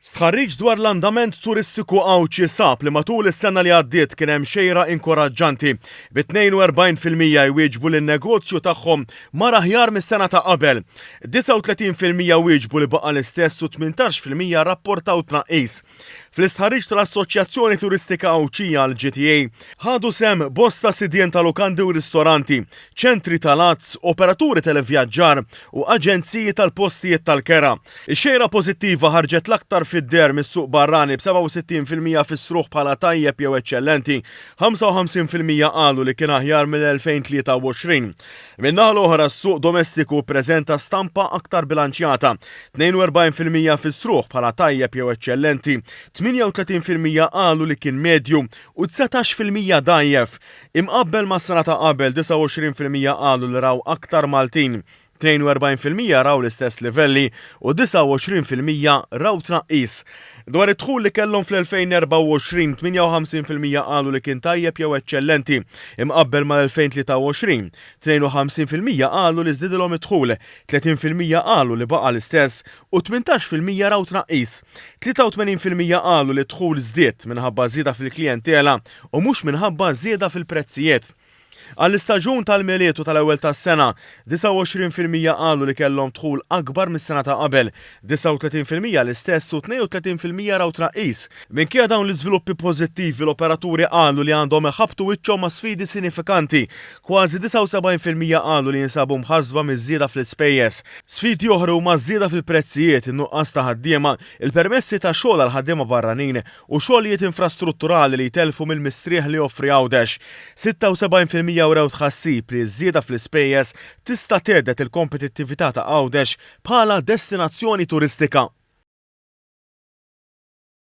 Stħarriġ dwar l-andament turistiku Għawdxi sab li matul is-sena li għaddiet kien hemm xejra inkoraġġanti, bi 42% jwieġbu li n-negozju tagħhom mar aħjar mis-sena ta' qabel. 39% wieġbu li baqa' l-istess u 18% rrapportaw tnaqqis. Fl-istħarriġ tal-Assoċjazzjoni Turistika Għawdxija, l-GTA, ħadu sehem bosta sidien ta' lukandi u ristoranti, ċentri tal-għads, operaturi tal-ivvjaġġar u aġenziji tal-postijiet tal-kera. Ix-xejra pożittiva ħarġet l-aktar fid-deher mis-suq barrani b'67% fissruh bħala tajjeb jew eċċellenti, 55% qalu li kien aħjar mill-2023. Min-naħa l-oħra, s-suq domestiku ppreżenta stampa aktar bilanċjata, 42% fissruh bħala tajjeb jew eċċellenti, 38% qalu li kien medju u 19% dgħajjef. Imqabbel mas-sena ta' qabel, 29% qalu li raw aktar Maltin, 42% raw l-istess livelli u 29% raw tnaqqis. Dwar id-dħul li kellhom fl-2024, 58% qalu li kien tajjeb jew eċċellenti, imqabbel mal-2023, 52% qalu li żdidilhom id-dħul, 30% qalu li baqa' l-istess u 18% raw tnaqqis. 83% qalu li d-dħul żdied minħabba żieda fil-klijentela u mhux minħabba żieda fil-prezzijiet. Għall-istaġun tal-Milied u tal-Ewwel tas-Sena, 29% qalu li kellhom dħul akbar mis-sena ta' qabel, 39% l-istess u 32% raw tnaqqis. Minkejja dawn l-iżviluppi pożittivi, l-operaturi qalu li għandhom iħabbtu wiċċhom ma' sfidi sinifikanti. Kważi 79% qalu li jinsabu mħassba miż-żieda fl-ispejjeż. Sfidi oħra huma ż-żieda fil-prezzijiet, in-nuqqas ta' ħaddiema, il-permessi ta' xogħol għal ħaddiema barranin u xogħlijiet infrastrutturali li jtellfu mill-mistrieħ li joffri Għawdex. 76% wrew tħassib li ż-żieda fl-ispejjeż tista' thedded il-kompetittività ta' Għawdex bħala destinazzjoni turistika.